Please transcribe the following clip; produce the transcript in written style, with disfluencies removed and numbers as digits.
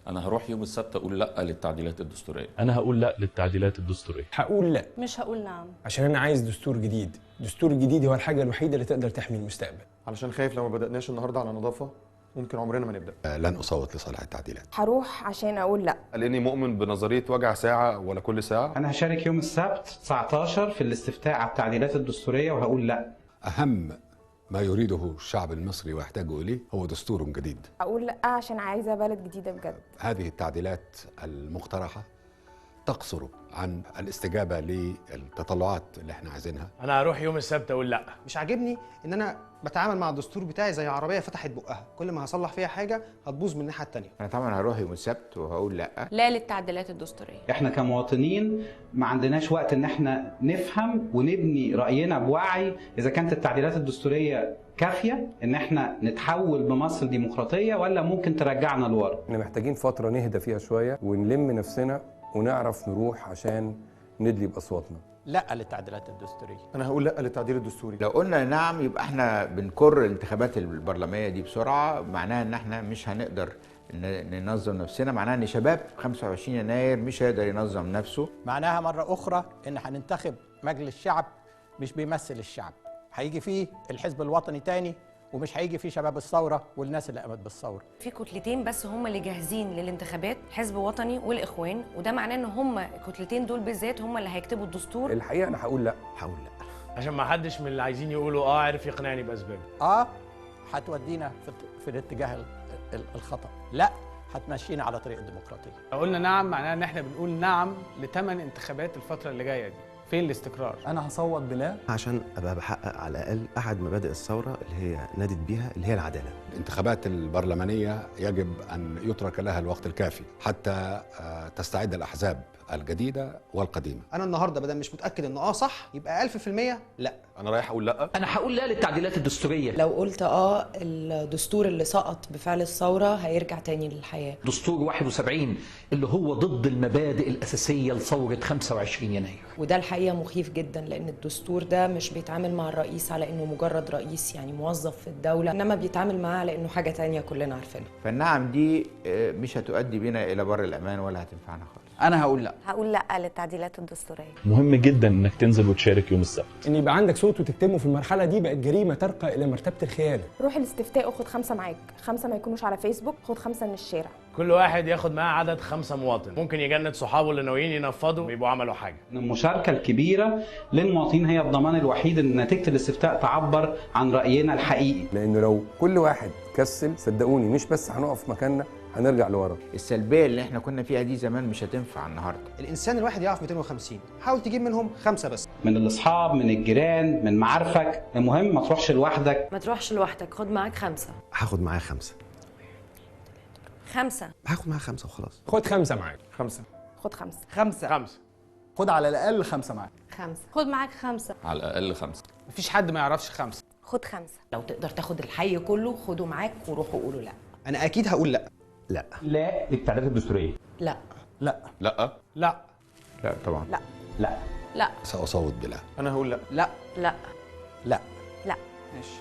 انا هروح يوم السبت اقول لا للتعديلات الدستورية. انا هقول لا للتعديلات الدستورية. هقول لا. مش هقول نعم، عشان انا عايز دستور جديد. دستور جديد هو الحاجة الوحيدة اللي تقدر تحمي المستقبل. علشان خايف لو ما بدأناش النهارده على نظافة ممكن عمرنا ما نبدأ. لن أصوت لصالح التعديلات. هروح عشان أقول لأ، لأني مؤمن بنظرية وجع ساعة ولا كل ساعة. أنا هشارك يوم السبت 19 في الاستفتاء على التعديلات الدستورية وهقول لأ. أهم ما يريده الشعب المصري ويحتاجه إليه هو دستور جديد. هقول لأ عشان عايزة بلد جديدة بجد. هذه التعديلات المقترحة تقصر عن الاستجابة للتطلعات اللي احنا عايزينها. أنا هروح يوم السبت أقول لأ. مش عاجبني إن أنا بتعامل مع الدستور بتاعي زي عربية فتحت بقها، كل ما هصلح فيها حاجة هتبوظ من الناحية التانية. أنا طبعا هروح يوم السبت وهقول لأ. لا للتعديلات الدستورية. احنا كمواطنين ما عندناش وقت إن احنا نفهم ونبني رأينا بوعي إذا كانت التعديلات الدستورية كافية إن احنا نتحول بمصر ديمقراطية ولا ممكن ترجعنا لورا. احنا محتاجين فترة نهدى فيها شوية ونلم نفسنا ونعرف نروح عشان ندلي بأصواتنا. لا للتعديلات الدستورية. أنا هقول لا للتعديل الدستوري. لو قلنا نعم يبقى احنا بنكر الانتخابات البرلمانية دي بسرعة، معناها إن احنا مش هنقدر ننظم نفسنا، معناها إن شباب 25 يناير مش هيقدر ينظم نفسه. معناها مرة أخرى إن هننتخب مجلس شعب مش بيمثل الشعب، هيجي فيه الحزب الوطني تاني ومش هيجي فيه شباب الثورة والناس اللي قامت بالثورة. في كتلتين بس هم اللي جاهزين للانتخابات، حزب وطني والإخوان، وده معناه إن هم الكتلتين دول بالذات هم اللي هيكتبوا الدستور. الحقيقة أنا هقول لأ. هقول لأ عشان ما حدش من اللي عايزين يقولوا عرف يقنعني بأسباب. هتودينا في الاتجاه الخطأ، لأ هتمشينا على طريق الديمقراطية. لو قلنا نعم معناها إن إحنا بنقول نعم لثمان انتخابات الفترة اللي جاية دي. فين الاستقرار؟ أنا هصوت بلا عشان أبقى بحقق على الأقل أحد مبادئ الثورة اللي هي نادت بيها، اللي هي العدالة. الانتخابات البرلمانية يجب أن يترك لها الوقت الكافي حتى تستعد الأحزاب الجديدة والقديمة. أنا النهاردة بدل مش متأكد إن صح يبقى 1000% لأ. أنا رايح أقول لأ. أنا هقول لا للتعديلات الدستورية. لو قلت الدستور اللي سقط بفعل الثورة هيرجع تاني للحياة. دستور 71 اللي هو ضد المبادئ الأساسية لثورة 25 يناير. وده الحقيقة مخيف جدا، لأن الدستور ده مش بيتعامل مع الرئيس على إنه مجرد رئيس، يعني موظف في الدولة، إنما بيتعامل معاه على إنه حاجة تانية كلنا عارفينها. فالنعم دي مش هتؤدي بينا إلى بر الأمان ولا هتنفعنا خالص. أنا هقول لأ. هقول لأ للتعديلات الدستورية. مهم جدا إنك تنزل وتشارك يوم السبت. إن يبقى عندك صوت وتكتمه في المرحلة دي بقت جريمة ترقى إلى مرتبة الخيانة. روح الاستفتاء وخد 5 معاك، 5 ما يكونوش على فيسبوك، خد 5 من الشارع. كل واحد ياخد معاه عدد 5 مواطن، ممكن يجند صحابه اللي ناويين ينفضوا ويبقوا عملوا حاجة. المشاركة الكبيرة للمواطنين هي الضمان الوحيد إن نتيجة الاستفتاء تعبر عن رأينا الحقيقي. لأنه لو كل واحد كسل صدقوني مش بس هنقف مكاننا، هنرجع لورا. السلبية اللي احنا كنا فيها دي زمان مش هتنفع النهارده. الانسان الواحد يعرف 250، حاول تجيب منهم 5 بس. من الاصحاب، من الجيران، من معارفك، المهم ما تروحش لوحدك. ما تروحش لوحدك، خد معاك 5. هاخد معايا 5. 5. هاخد معايا 5 وخلاص. خد 5 معاك. 5. خد 5. 5. 5. خد على الأقل 5 معاك. 5. خد معاك 5. على الأقل 5. مفيش حد ما يعرفش 5. خد 5. لو تقدر تاخد الحي كله خده معاك وروحوا قولوا لأ. أنا أكيد هقول لأ. لا. لا للتعديلات الدستورية. لا. لا. لا. لا. لا طبعا. لا. لا. لا. سأصوت بلا. أنا هقول لا. لا. لا. لا. لا. ماشي.